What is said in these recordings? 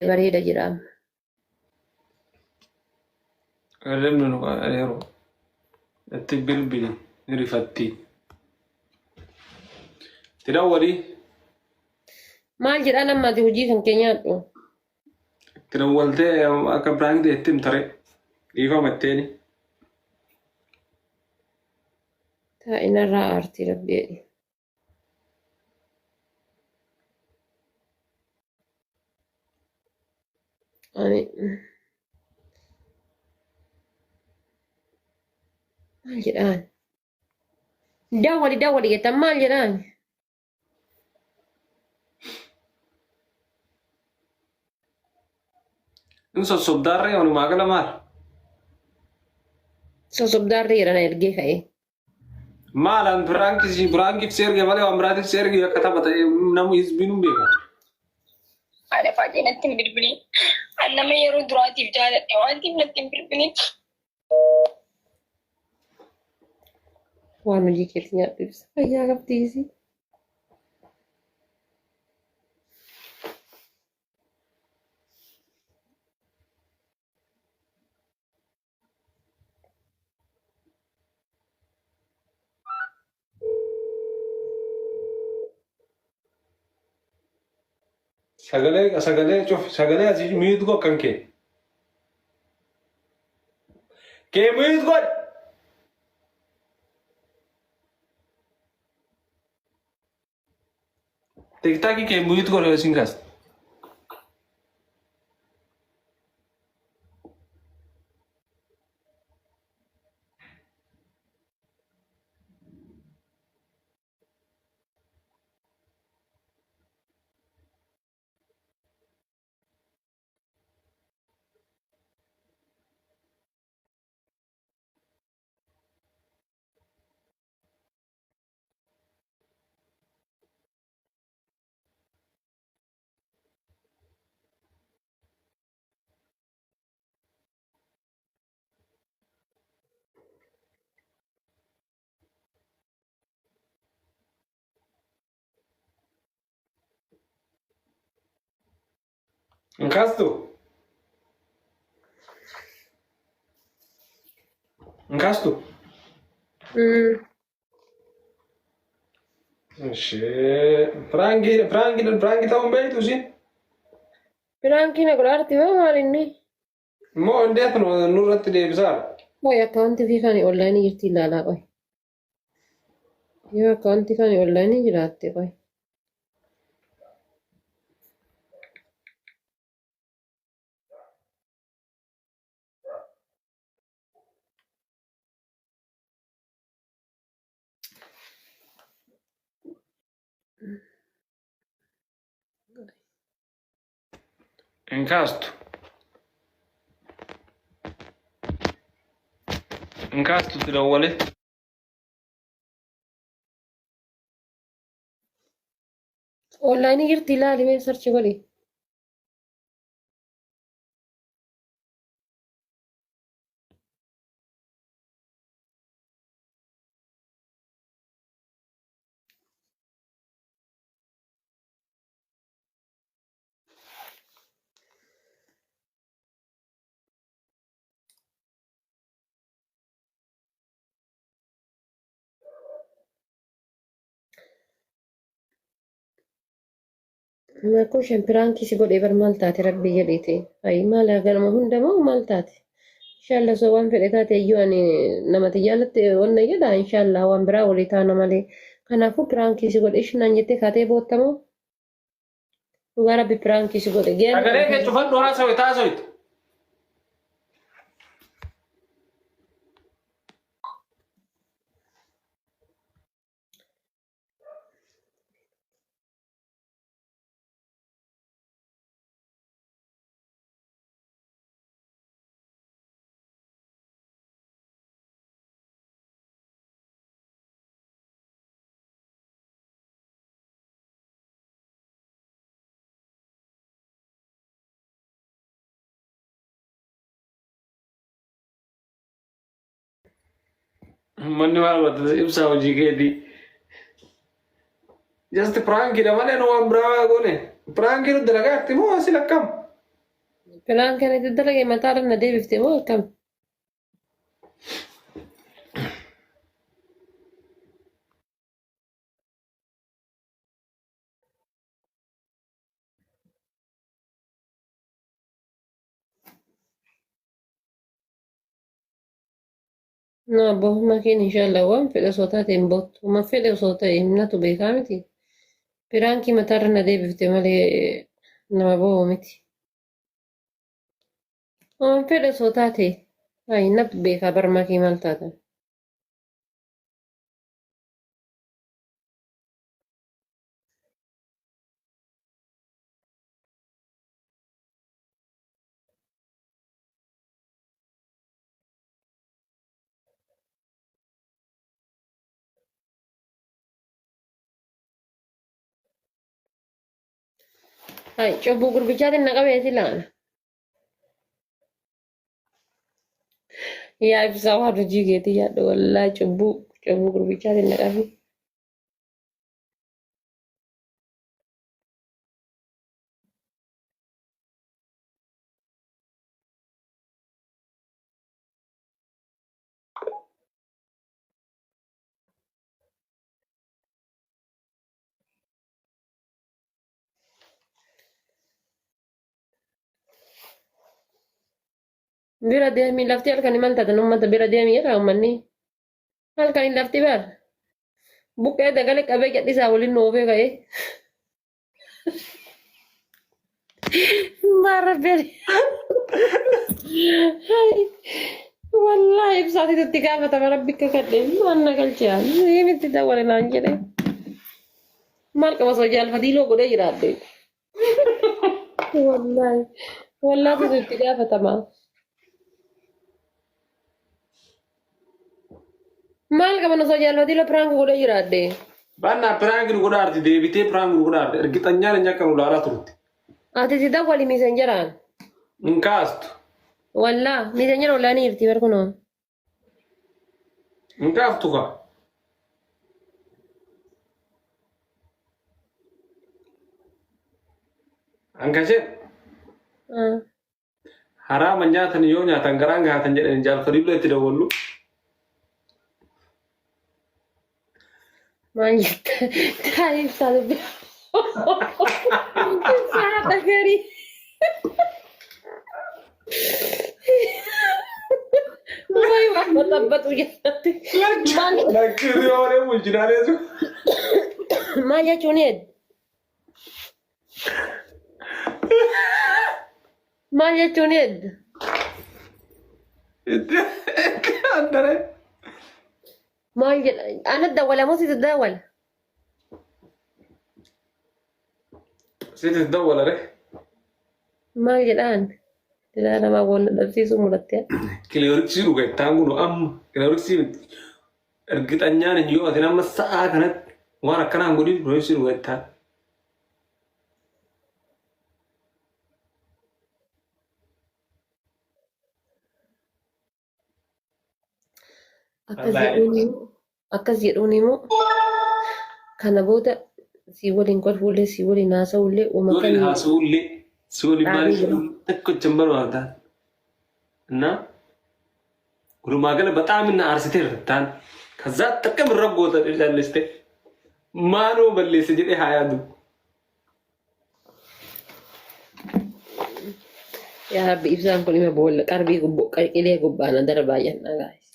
Bareeda jira amma. Namni nu yeroo itti bilbili ni rifatti. Itti dawwali. Maal jedhaan amma ati hojii kan kee nyaadhu. Itti dawwaltee akka biraan ta'e itti himtare. Dhiifama itteeni. Taa'i narraa aartii rabbi jedhi. Ani maal jedhaan? Dawwali dawwali jettan maal jedhaan? In sossobdaarree walumaa gala maal? Sossobdaarree jedhan ergee ka'ee. Maal an piraanki si piraankiif si erge malee waan biraatiif si erge akka tapha ta'e namni hizbiin hin beeka. Haadha faatee natti hin bilbilin. An nama yeroo duraatiif jaaladhe waan ta'eef natti hin bilbilin. Waan hojii keetti nyaadhu ibsa. Fayyaa qabdi isii. Sagalee sagalee cuf sagalee asii mute godh kan kee. Kee mute godh. Tiktaakii kee mute godh yoo isin kaas. Hin kaastu? Hin kaastu? Ishee piraankii piraankii piraankii ta'uu hin beektu isiin. Piraankii na godhaarti moo maal inni? Moo indeet nurratti deebisaa? Qoy akkaawuntii fi kan onlaayinii jirti ilaalaa qoy. Yoo akkaawuntii kan onlaayinii jiraatte qoy. Hin kaastu. Hin kaastu itti dawwale. Onlaayinii jirti ilaali mee sarchi godhi. Maakoo shan piraankii si godhee bar maal taate rabbii jedhiiti. Ayi maal ganama hunda moo maal taate? Inshallah osoo waan fedhe taate iyyuu ani namati jaalatte wanna jedha inshallah waan biraa walii taana malee. Kanaafuu piraankii si godhe ishinaan jettee kaatee boottamoo? Dhugaa rabbi piraankii si godhe. Geemii Sagalee kee cufadhu haasawi taasoytu. Manni maal godhata ibsaa hojii keetii. Just prank dha malee nu waan biraa goone. Prank nu dalagaa jirti moo asi lakkam? Pilaan kana itti dalage mataarra na deebifte moo akkam? Na bohuma keen inshallah waan fedhe osoo taate hin boottu. Uma fedhe osoo ta'e himnatu beekaa miti. Piraankii mataarra na deebifte malee nama bohu miti. Uma fedhe osoo taate ay natu beekaa barmaa kee maal taatan. Ay cubbuu gurbichaatiin na qabeeti laana. Yaa ibsaa waan hojii keetii yaaddu wallaahi cubbuu gurbichaatiin na qabe. Bira deemii lafti halkan maal taatan uummata bira deemii jedha uummanni. Halkan hin lafti bar. Buqqee dagalee qabee jedhisaa waliin nu oofee ka'ee. Maara beri. Wallaahi ibsaati itti gaafatama rabbi kakadhe maal na galchee miti dawwale naan jedhe. Maal qaba osoo jaalfatiiloo godhee jiraadhe. Wallaahi wallaahi itti gaafatama. Maal qaban osoo jaalfatiiloo piraank godhee jiraadhe. Baannaa piraank nu godhaarti deebitee piraank nu godhaarti ergixanyaan inni akka nu ilaalaa turte. Ati si dawwali miisenjeraan. Hin kaastu. Wallaa miisenjera wallaa ni jirti barkunoo. Hin kaaftu kaa. Ankashee haraama nyaatan yoo nyaatan garaan gahaatan jedhani jaalfariillee itti dawwallu. Maal jette? Taa'ee ibsaa dubbi. Ibsaa haadha garii. Wayi waan baxabbatu jette. Maal Lakkii yoo bulchinaalee sun. maal jechuun heed? Maal jechuun heed? Itti andare. Maal jedha? Ana dawwala moo situ dawwala? Sitti dawwala re. Maal jedhaan? Silaa namaa waan dhabsiisuu mulatte. Kilooriksii dhuga ittaan kun amma kilooriksii ergixanyaan yoo ati amma sa'aa kanatti waan akkanaan godhin kilooriksii dhuga ittaan. Akkas jedhuun immoo akkas jedhuun immoo kana booda si waliin kolfuullee si waliin haasa'ullee uuma Waliin kamiin haasa'ullee si waliin dhaabee maaliif jira. tokko hin barbaadaan. እና walumaa gala በጣም እና arsiteerra taan ከዛ ጥቅም irra goota calliste maaloo balleesse jedhee haa yaadu. Yaa Rabbi ibsaan kun ima boolla qarbii gubboo qilee gubbaana darbaa jennaa gaa'is.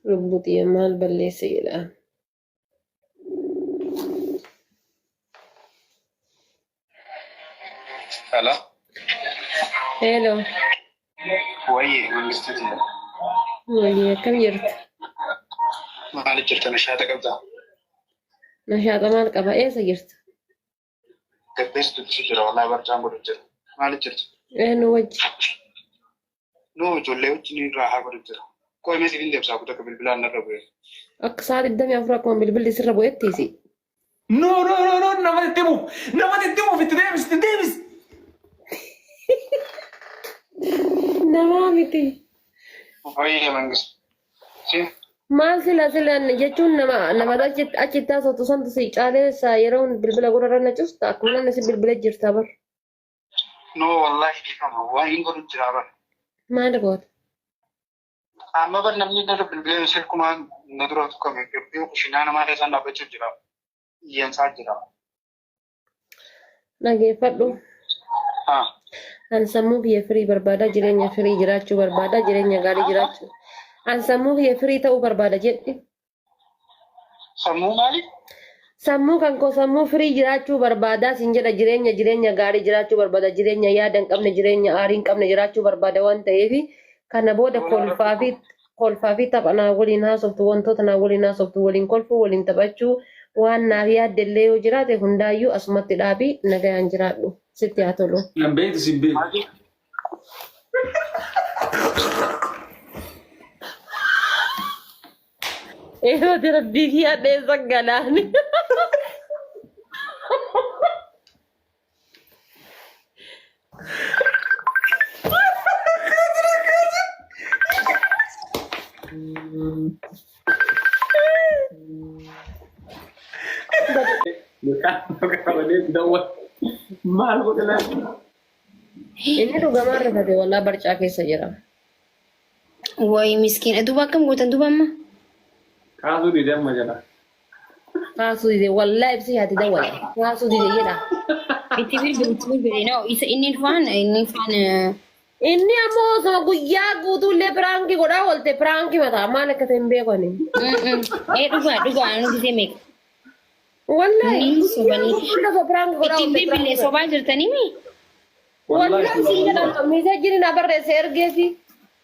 Lubbuu xiyya maal balleesse jedha. Hello. Hello. Wayye mangistuuti. Wayii akkam jirtu? Maali jirta nashaata qabdaa? Nashaata maal qaba? Eessa jirtu? Gabbeessi dubbisu jira wallaahi barcaan godhu jira. Maali jirtu? Eenyu wajji? Nuu ijoollee wajjin raahaa godhu jira. Koo himee siif hin deebsaa kutaa bilbilaan narra bu'e. Akka sa'a 24 akkuma bilbilli sirra bu'ettiisi. No no no no nama itti himuuf nama itti himuuf itti deebis itti deebis. Namaa miti. Wayii mangisti. Maal sila sila jechuun nama nama achitti haasoftu santu si caaleessa yeroo bilbila gurra na custa akkuma namni si bilbila jirta bar. No wallahi dhiifama waan hin godhu jira bar. Maal goota? Amma bar namni narra bilbilee silkumaan na dura tuqame yoo kushinaa namaa keessaan dhaabbachuuf jira. Iyyansaa jira. Dhageeffadhu. Haa. An sammuu kiyya firii barbaada jireenya firii jiraachuu barbaada jireenya gaarii jiraachuu. An sammuu kiyya firii ta'uu barbaada jedhi. Sammuu maali? Sammuu kan koo sammuu firii jiraachuu barbaada sin jedha jireenya jireenya gaarii jiraachuu barbaada jireenya yaada hin qabne jireenya aarii hin qabne jiraachuu barbaada waan ta'eef kana booda kolfaa fi tapha naa waliin haasoftu, wantoota naa waliin haasoftu, waliin kolfuu, waliin taphachuu, waan naaf yaadde illee yoo jiraate hundaayyuu asumatti dhaabii nagayaan jiraadhu, sitti haa tolu. Nan beektu, sin beeku. Yeroo rabbii kiyyaa dheessa galaani. Dawwa. Maal godhe laata? Inni dhugamaan rifate, wallaa barcaa keessa jira. Wayi miskiina, duuba akkam gootan duuba amma? Kaasuu dide amma jala. Kaasuu dide, wallaa ibsi haati dawwala. Kaasuu dide jedha. Itti bilbili, itti bilbili. No, isa inni faan. Inni ammoo osoo guyyaa guutuullee prankii godhaa oolte, prankii mataa maal akka ta'e hin beekani. Ee, dhugaa dhugaa, nu gisee meeqa? Wallaahi Inni sobanii. guyyaa osoo prankii godhaa Ittiin oolte bilbilee prankii. sobaa jirtanii mi? Wallaahi siin jedhama, messageiin na barreesse ergeefi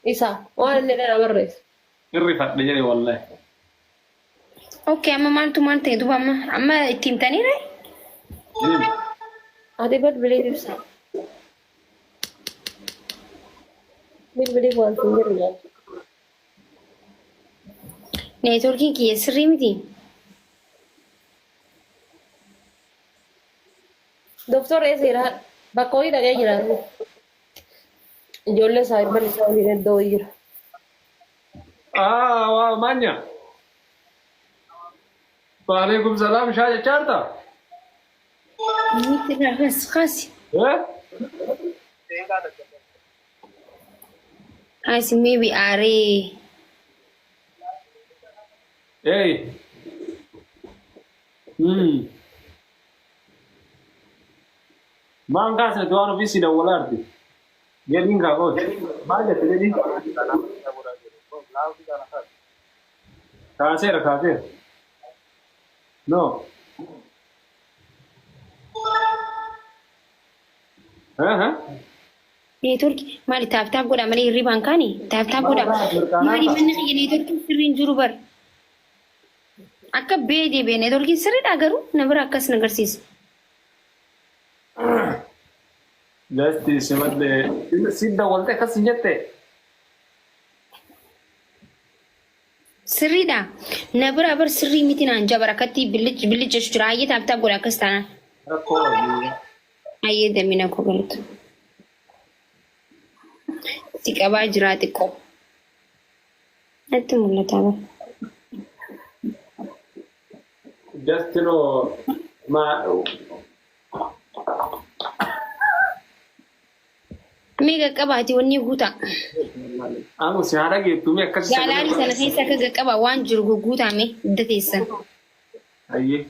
isa waan inni na barreesse. Irrifadhe jedhe wallahi. Okay, amma maaltu maal ta'e duuba amma? Amma itti himtanii ree? Ati bilbilii ibsa. Bilbilii waan sun jedhu jaaltu. Networkiin kiyya sirrii miti. Doktor eessa jira? Bakka hojii dhaqee jira. Ijoollee saayibban isaa waliin iddoo wayii jira. Ah, waa maanya. Waalaikum salaam, shaa jechaa jirta? Miti irraa kas kasi. Eh? Asi maybe aaree. Hey. Maan kaasne waan ofii si dawwalaa jirti. Jedhiin kaa qooti. Maal jette jedhiin? Kaaseera, kaaseera. No. Eh eh. Networkii maali, tap tap godha malee hirribaan kaani tap tap godha. Maali, manni kiyya networkiin sirriin jiru bar. Akka bee deebi'e networkiin sirriidha, garuu na bira akkas na agarsiisa. Gasti simadde si dawwalte akkas hin jette. Sirriidha. Na bira bar sirrii miti naan jabara akkatti billich billich jechuu jira. Hayyee, tap tap godha akkas taanaan. Rakkoo wajjin. Hayyee, damina koo galatu. Si qabaa jira xiqqoo. Natti mul'ata bara. Just no ma. Mee qaqqabaati wanni guutaa. Amu si haadha geettu mee akkas. Gallery sana keessa akka qaqqabaa waan jiru guguutaame hidda teessan. Hayyee.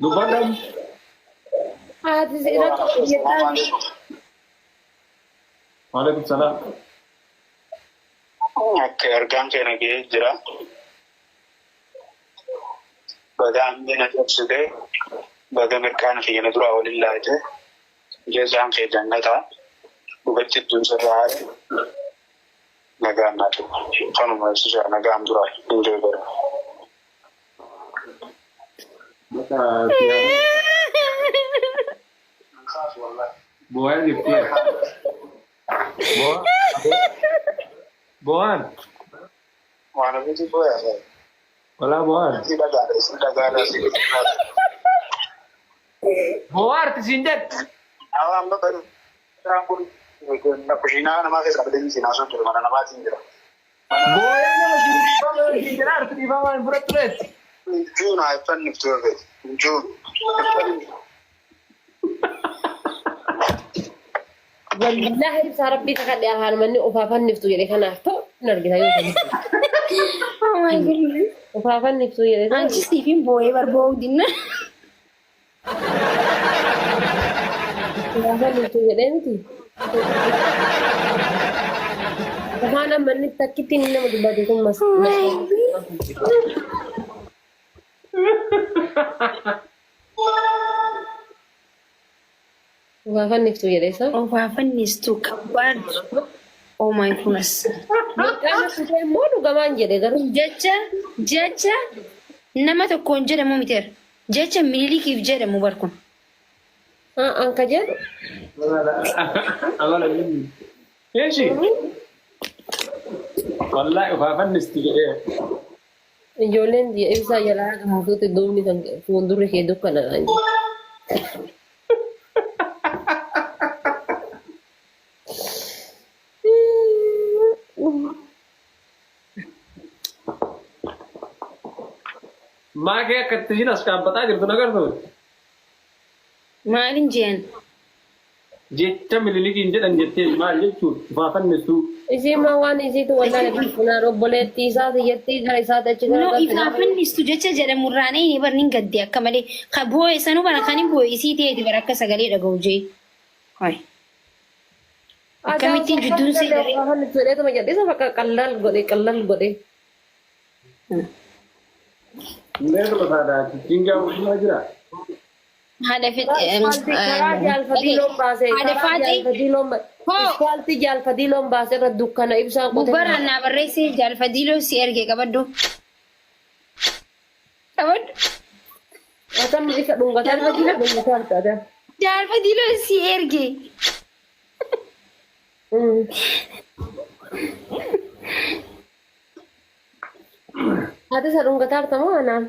Dubbadhaan. Haati si rakkoo jettaan. Waalaikum salaam. Akka ergaan keenya ga'ee jira. Baga hambina cabsite, baga mirqaan kiyya duraa waliin laate, jazaan kee jannataa, dhugatti iddoon sirraa haadhe, nagaan naa ta'u. Kanuma ibsishaa nagaan duraa hin deebi'u. Bakka boo'aa jirti. Boo'aan. Waan ofiitii boo'aa. Walaa boo'aan. Si dhagaadha, si dhagaadha, si dhagaadha. Boo'aa arti siin jedhe. Amma bari. Kushiinaa namaa keessa qabatee siin haasoo jiru mana namaatiin jira. Booyee nama jiru dhiifama wajjin jedhaa harki dhiifama hin fudhattu reetti. Juun haa iffanniftu yoo feete. Juun. Wallaahi ibsaa rabbii kakadhe afaan manni ofaa fanniftu jedhe kanaaf ta'u hin argita yoo ta'u. Oh my goodness. Ofaa fanniftu jedhe ta'u. Anchi siifin boo'ee bar boo'uu dinna. Ofaa fanniftu jedhee miti. Afaan amma inni takkitti inni nama dubbate kun mas. Ofaa fanniftu jedhe isa. Ofaa fannistu kabbaad. Oh my goodness. Mirqaana kutee immoo dhugamaan jedhe garuu. Jecha jecha nama tokkoon jedhamu miteera. Jecha Minilikiif jedhamu bar kun. An ka jedhu. Amala inni. Eeshi. Wallaahi ufaa fannisti jedhee. Ijoolleen ibsaa jalaa hafuutti duubni kan fuuldurri kee dukkana naan jedhe. Maakee akka itti ishiin as dhaabbataa jirtu nagartu. Maalin jeen? Jecha Minilikiin jedhan jettee maal jechuun ufaa fannistuu. Isiin maa waan isiitu wallaale funaan obboleettii isaati jettii gara isaati achi No gara ifaa fannistu jecha jedhamu irraa inni bar nin gadde akka malee. Ka boo'e sanuu bara kan hin boo'e isii ta'eeti bara akka sagalee dhaga'u jee. Hayi. Akkamittiin jidduun si galee? Ufaa fannistu jedheetuma jedhisa bakka qallal godhe qallal godhe. Meeshaa saadhaa jingaa musliimaa jira. Haadha fixee. Karaa jaalfadii loon baasee Haadha karaa faaxee. jaalfadii loon Hoo. ispaaltii jaalfadii loon baasee irra dukkana ibsaan qote. Gubbaraan naa barreessee jaalfadiiloo si ergee qabaddu. Qabaddu. Atam isa dhungataa dhungataa taate. Jaalfadiiloo si ergee. Ati isa dhungataa artamoo anaan?